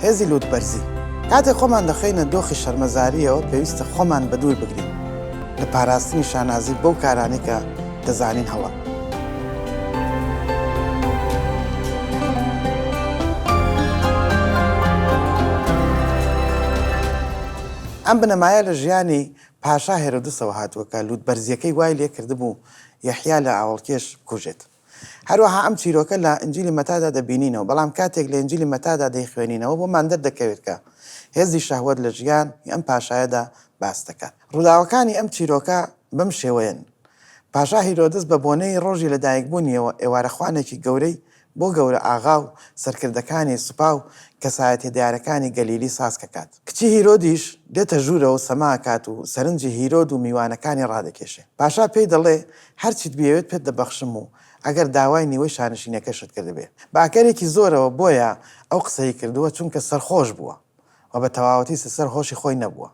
هێزی لووتبەرزی. کاتێک خۆمان دەخەینە دۆخی شەرمەزارییەوە پێویستە خۆمان بەدوور بگرین لە پاراستنی شانازی بەو کارانەی کە دەزانین هەڵەن. ئەم بنەمایە لە ژیانی پاشا هێرۆدسەوە هاتووە کە لووتبەرزییەکەی وای لێکردبوو یەحیا لە ئاوەڵکێش بکوژێت. هەروەها ئەم چیرۆکە لە ئینجیلی مەتادا دەبینینەوە، بەڵام کاتێک لە ئینجیلی مەتادا دەیخوێنینەوە بۆمان دەردەکەوێت کە هێزی شەهوەت لە ژیانی ئەم پاشایەدا باس دەکات. ڕووداوەکانی ئەم چیرۆکە بەم شێوەیەن، پاشا هیرۆدس بە بۆنەی ڕۆژی لەدایکبوونیەوە ئێوارەخوانێکی گەورەی بۆ گەورە ئاغا و سەرکردەکانی سوپا و کەسایەتیە دیارەکانی گەلیلی ساز کەکات. کچی هیرۆدیش دێتە ژوورەوە و سەما ئەکات و سەرنجی هیرۆد و میوانەکانی ڕادەکێشێ. پاشا پێی دەڵێ هەرچیت بیەوێت پێت دەبەخشم و ئەگەر داوای نیوەی شانشینەکەشت کردبێ. بە ئەگەرێکی زۆرەوە بۆیە ئەو قسەی کردووە چونکە سەرخۆش بووە و بە تەواوەتی سەر هۆشی خۆی نەبووە.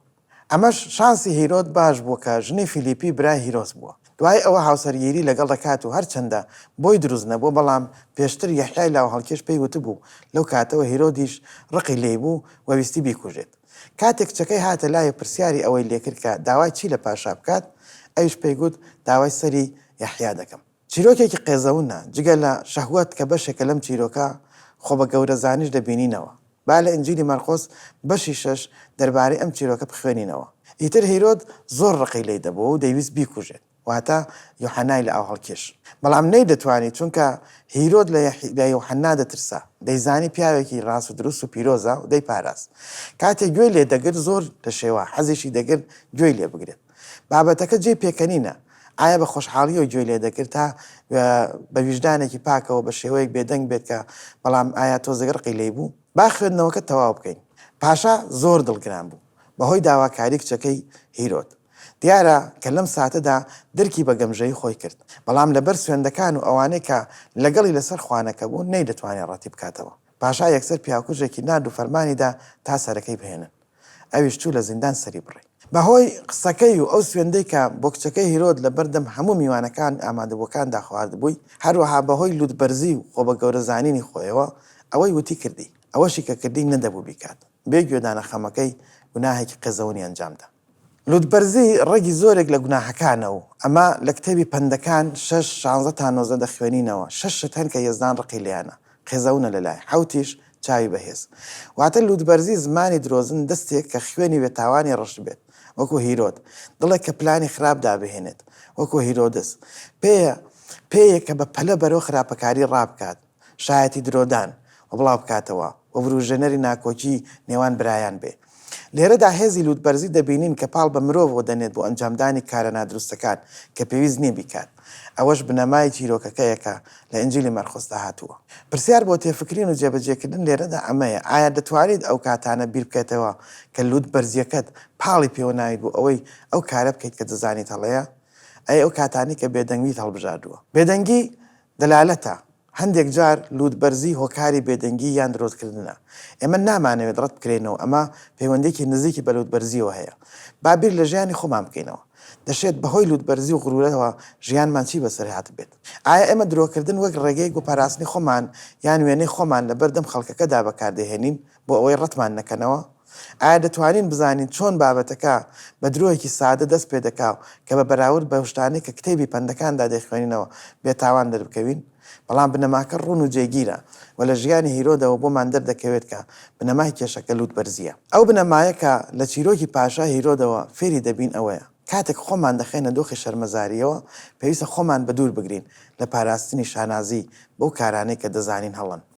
ئەمەش شانسی هیرۆد باش بووە کە ژنی فیلیپی برای هیرۆس بووە. دوای ئەوە هاوسەرگیری لەگەڵ دەکات و هەرچەندە بۆی دروست نەبووە بەڵام پێشتر یەحیای لاوهەڵکێش پێی وتبوو لەو کاتەوە هیرۆدیش ڕقی لێی بوو و ویستی بیکوژێت. کاتێک کچەکەی هاتە لای و پرسیاری ئەوەی لێکرد کە داوای چی لە پاشا بکات، ئەویش پێی گوت داوای سەری یەحیا دەکەم. چیرۆکێکی قێزەونە، جگە لە شەهوەت کە بەشێکە لەم چیرۆکە، خۆبەگەورەزانیش دەبینینەوە. با لە ئینجیلی مەرقۆس بەشی شەش دەربارەی ئەم چیرۆکە بخوێنینەوە. ئیتر هیرۆد زۆر ڕقی لێی دەبوو و دەیویست بیکوژێت، واتە یۆحەنای لە ئاوهەڵکێش. بەڵام نەیدەتوانی، چونکە هیرۆد لە یۆحەنا دەترسا، دەیزانی پیاوێکی ڕاستودروست و پیرۆزە و دەیپاراست. کاتێک گوێی لێ دەگرت زۆر دەشێوا، حەزیشی دەگرت گوێی لێ بگرێت. بابەتەکە جێی پێکەنینە. ئایا بە خۆشحاڵییەوە گوێی لێ دەگرت تا بە ویژدانێکی پاکەوە بە شێوەیەک بێدەنگ بێت کە بەڵام ئایا تۆزێک ڕقی لێی بوو؟ با خوێندنەوەکە تەواو بکەین. پاشا زۆر دڵگران بوو بەهۆی داواکاری کچەکەی هیرۆد. دیارە کە لەم ساتەدا درکی بە گەمژەیی خۆی کرد، بەڵام لەبەر سوێندەکان و ئەوانەی کە لەگەڵی لەسەر خوانەکە بوون نەیدەتوانی ڕەتی بکاتەوە. پاشا یەکسەر پیاوکوژێکی نارد و فەرمانی دا تا سەرەکەی بهێنن. ئەویش چوو لە زیندان سەری بڕی. بە هۆی قسەکەی و ئەو سوێندەی کە بۆ کچەکەی هیرۆد لە بەردەم هەموو میوانەکان ئامادەبووەکاندا خواردبووی، هەروەها بە هۆی لووتبەرزی و خۆبەگەورەزانینی خۆیەوە، ئەوەی وتی کردی. ئەوەشی کە کردی نەدەبوو بیکات. بێ گوێدانە خەمەکەی، گوناهێکی قێزەونی ئەنجامدا. لووتبەرزی ڕەگی زۆرێک لە گوناهەکانە و ئەمە لە کتێبی پەندەکان شەش، شانزە تا 19 دەخوێنینەوە، شەش شت هەن کە یەزدان ڕقی لێیانە، قێزەونە لەلای، حەوتیش چاوی بەهێز. واتە لووتبەرزی زمانی درۆزن، دەستێک کە خوێنی بێتاوانی ڕشتبێت، وەکو هیرۆد، دڵێک کە پلانی خراپ دابهێنێت، وەکو هیرۆدس، پێیە پێیەک کە بە پەلە بەرەو خراپەکاری ڕابکات، شایەتی درۆدان و بڵاوبکاتەوە و وروژێنەری ناکۆکی نێوان برایان بێ. لێرەدا هێزی لوتبەرزی دەبینین کە پاڵ بە مرۆڤەوە دەنێت بۆ ئەنجامدانی کارە نادروستەکان کە پێویست نییە بیکات. ئەوەش بنەمای چیرۆکەکەیە کە لە ئینجیلی مەرقۆسدا هاتووە. پرسیار بۆ تێفکرین و جێبەجێکردن لێرەدا ئەمەیە، ئایا دەتوانیت ئەو کاتانە بیر بکەیتەوە کە لوتبەرزییەکەت پاڵی پێوە ناویت بۆ ئەوەی ئەو کارە بکەیت کە دەزانیت هەڵەیە؟ ئەی ئەو کاتانەی کە بێدەنگیت هەڵبژاردووە؟ بێدەنگی دەلالەتە، هەندێک جار لووتبەرزی هۆکاری بێدەنگی یان درۆکردنە. ئێمە نامانەوێت ڕەت بکرێینەوە، ئەمە پەیوەندییەکی نزیکی بە لووتبەرزییەوە هەیە. با بیر لە ژیانی خۆمان بکەینەوە. دەشێت بەهۆی لووتبەرزی و غرورەوە ژیانمان چی بەسەر هاتبێت؟ ئایا ئێمە درۆکردن وەک ڕێگەیەک بۆ پاراستنی خۆمان یان وێنەی خۆمان لەبەردەم خەڵکەکەدا بەکاردەهێنین بۆ ئەوەی ڕەتمان نەکەنەوە؟ ئایا دەتوانین بزانین چۆن بابەتەکە بە درۆیەکی سادە دەست پێ دەکا و کە بە بەراورد بەو شتانەی کە کتێبی پەندەکاندا دەیخوێنینەوە بێتاوان دەربکەوین؟ بەڵام بنەماکە ڕوون و جێگیرە و لە ژیانی هیرۆدەوە بۆمان دەردەکەوێت کە بنەمای کێشەکە لووتبەرزییە. ئەو بنەمایە کە لە چیرۆکی پاشا هیرۆدەوە فێری دەبین ئەوەیە، کاتێک خۆمان دەخەینە دۆخی شەرمەزارییەوە، پێویستە خۆمان بەدوور بگرین لە پاراستنی شانازی بەو کارانەی کە دەزانین هەڵەن.